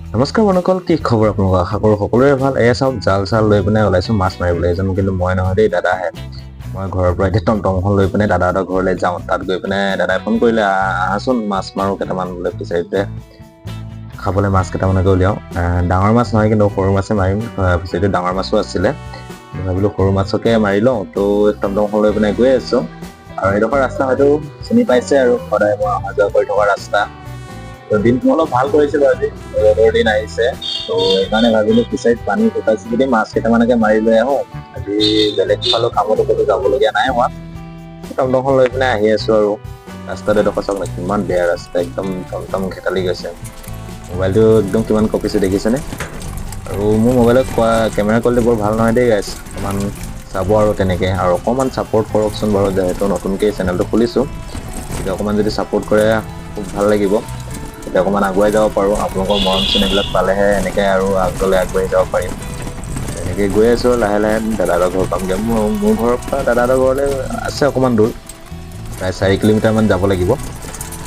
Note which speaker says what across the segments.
Speaker 1: নমস্কাৰ বন্ধুসকল, কি খবৰ আপোনালোকৰ? আশা কৰোঁ সকলোৰে ভাল। এয়া চাওক, জাল চাল লৈ পিনে ওলাইছোঁ মাছ মাৰিবলৈ। এজন কিন্তু মই নহয় দেই, দাদাহে। মই ঘৰৰ পৰা এতিয়া টমটমখন লৈ পিনে দাদাহঁতৰ ঘৰলৈ যাওঁ। তাত গৈ পিনে দাদাই ফোন কৰিলে, আহাচোন মাছ মাৰোঁ কেইটামান বোলে, ফিচাৰীতে খাবলৈ মাছ কেইটামানকে উলিয়াওঁ। ডাঙৰ মাছ নহয় কিন্তু সৰু মাছে মাৰিম। ফিচাৰীটোত ডাঙৰ মাছো আছিলে, ভাবিলোঁ সৰু মাছকে মাৰি লওঁ। তো টমটমখন লৈ পিনে গৈ আছোঁ। আৰু এইডোখৰ ৰাস্তা হয়তো চিনি পাইছে আৰু, সদায় মই অহা যোৱা কৰি থকা ৰাস্তা। তো দিনটো অলপ ভাল কৰিছে বাৰু, আজি ৰ'দৰ দিন আহিছে। তো সেইকাৰণে ভাবিলো ফিচাৰীত পানী শুকাইছে যদি মাছ কেইটামানকে মাৰি লৈ আহোঁ। আজি বেলেগ ফালেও কামতো ক'তো যাবলগীয়া নাই হোৱা। টমটমখন লৈ পিনে আহি আছো আৰু ৰাস্তাটো এডোখৰ চাওক না, কিমান বেয়া ৰাস্তা, একদম টমটম ঘেটালি গৈছে। মোবাইলটো একদম কিমান কঁপিছে দেখিছেনে? আৰু মোৰ মোবাইলত কোৱা কেমেৰা কোৱালিটি বৰ ভাল নহয় দেই গাইছ, অকণমান চাব আৰু তেনেকৈ আৰু অকণমান ছাপৰ্ট কৰকচোন বাৰু, যিহেতু নতুনকৈ চেনেলটো খুলিছোঁ। গতিকে অকণমান যদি ছাপৰ্ট কৰে খুব ভাল লাগিব, তেতিয়া অকণমান আগুৱাই যাব পাৰোঁ। আপোনালোকৰ মৰম চেনেহবিলাক পালেহে এনেকৈ আৰু আগলৈ আগবাঢ়ি যাব পাৰিম। তেনেকৈ গৈ আছোঁ লাহে লাহে, দাদাহঁতৰ ঘৰ পামগৈ। মোৰ ঘৰৰ পৰা দাদাহঁতৰ ঘৰলৈ আছে অকণমান দূৰ, প্ৰায় 4 কিলোমিটাৰমান যাব লাগিব।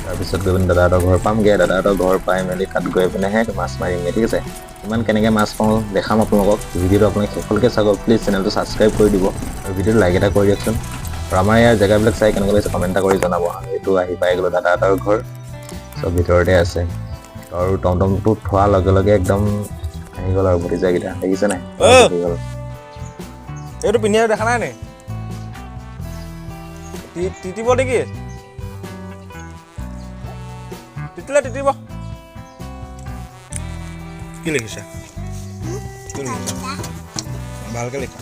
Speaker 1: তাৰপিছত গৈ পিনে দাদাহঁতৰ ঘৰ পামগৈ। দাদাহঁতৰ ঘৰ পাই মেলি তাত গৈ পিনেহে মাছ মাৰিমগৈ, ঠিক আছে? কিমান কেনেকৈ মাছ পাওঁ দেখাম আপোনালোকক। ভিডিঅ'টো আপোনালোকে শেষলৈকে চাব, প্লিজ চেনেলটো ছাবস্ক্ৰাইব কৰি দিব আৰু ভিডিঅ'টো লাইক এটা কৰি দিয়কচোন। আৰু আমাৰ ইয়াৰ জেগাবিলাক চাই কেনেকুৱা লাগিছে কমেণ্ট এটা কৰি জনাব। এইটো আহি পাই গ'লোঁ দাদাহঁতৰ ঘৰ, চব ভিতৰতে আছে। আৰু টমটমটো থোৱাৰ লগে লগে একদম আহি গ'ল আৰু ভতিজাকেইটা, দেখিছে নাই? আহি গ'ল।
Speaker 2: এইটো পিন্ধি দেখা নাই নি? তিতিব নেকি? তিতিলে তিতিব। কি লিখিছা? কি লিখিছা? ভালকে লিখা।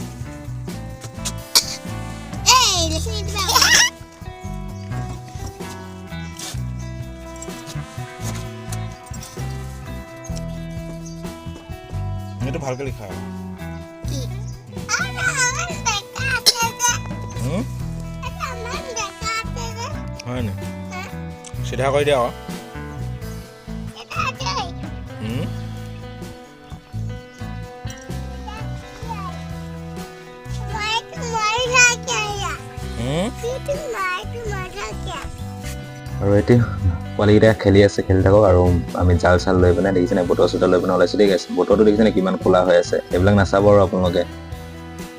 Speaker 2: এইটো ভালকে লিখা। হয় নি? চিধা কৰি দিয়া আকৌ।
Speaker 1: আৰু এতিয়া পোৱালিকেইটা খেলি আছে, খেলি থাকক। আৰু আমি জাল চাল লৈ পিনে দেখিছেনে, বটল চটল লৈ পিনে ওলাইছোঁ দেই গাইছ। বতৰটো দেখিছেনে কিমান খোলা হৈ আছে, এইবিলাক নাচাব আৰু আপোনালোকে।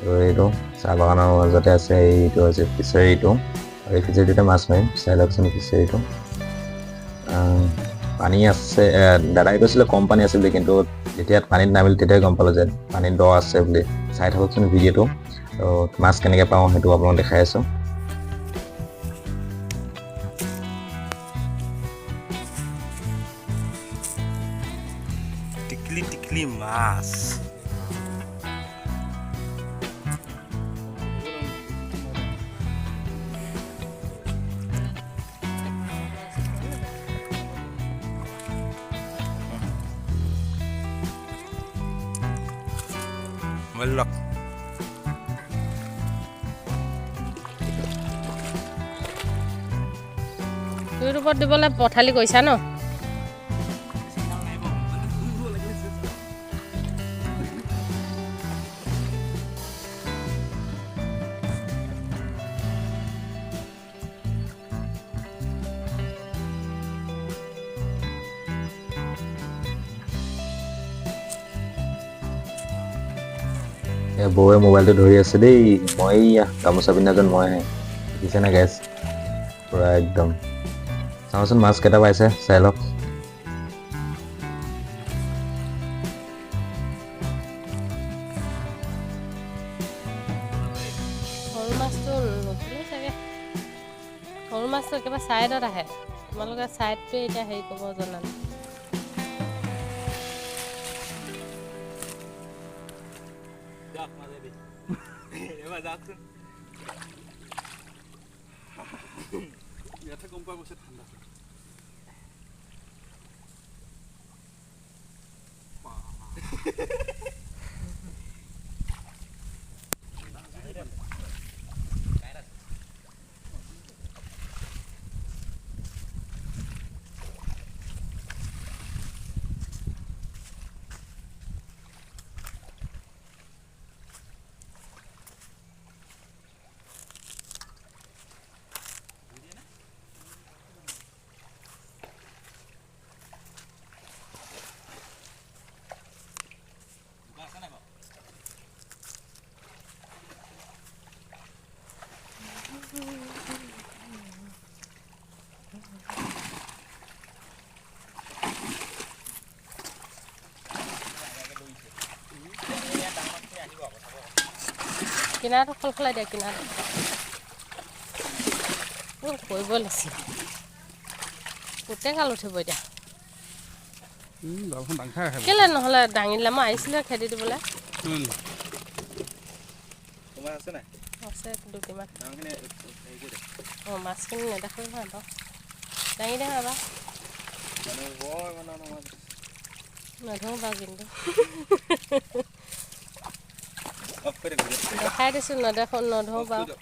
Speaker 1: আৰু এইটো চাহ বাগানৰ মাজতে আছে, এইটো হৈছে ফিচাৰীটো। আৰু এই ফিচাৰীটোতে মাছ মাৰিম, চাই লওকচোন ফিচাৰীটো। পানী আছে, দাদাই কৈছিলে কম পানী আছে বুলি, কিন্তু যেতিয়া পানীত নামিল তেতিয়াই গম পালোঁ যে পানী দ আছে বুলি। চাই থাককচোন ভিডিঅ'টো, আৰু মাছ কেনেকৈ পাওঁ সেইটো আপোনালোক দেখাই আছোঁ।
Speaker 2: টিকলি টিকলি মাছ। মোবাইল লক।
Speaker 3: ইউটিউবত দিবলৈ পঠালি কৰিছা ন?
Speaker 1: বৌৱে মোবাইলটো ধৰি আছে দেই, মই গামোচা পিন্ধাজন মইহে, দেখিছে নে গেছ? পূৰা একদম। চাওঁচোন মাছ কেইটা পাইছে, চাই লওক।
Speaker 3: সৰু মাছটো নুঠিলে চাগে, সৰু মাছটো একেবাৰে ছাইডত আহে। তোমালোকে ছাইডটোৱে এতিয়া হেৰি কৰিব জনা নাই।
Speaker 4: ইয়াতে গম পোৱা গৈছে ঠাণ্ডা।
Speaker 3: কিনাৰটো খলখলাই দিয়া, কিনাৰটো কৰিব লাগিছিল। গোটেই গাল উঠিব এতিয়া।
Speaker 4: জালখন দাং খাই আহে।
Speaker 3: কেলে নহ'লে দাঙি দিলে? মই আহিছিলোঁ খেদি দিবলৈ।
Speaker 2: তোমাৰ আছে নাই?
Speaker 3: আছে দুটিমান।
Speaker 2: ডাঙৰখিনি হেৰি কৰি দে।
Speaker 3: অঁ, মাছখিনি নেদেখো নহয় বাৰু। দাঙি দে এবাৰ।
Speaker 2: মানে বৰ ইমান ডাঙৰ মাছ।
Speaker 3: নধৰো বাৰু, কিন্তু
Speaker 2: অফ কৰি দে ভিডিঅ'।
Speaker 3: দেখাই দিছোঁ, নেদেখো, নধৰো বাৰু।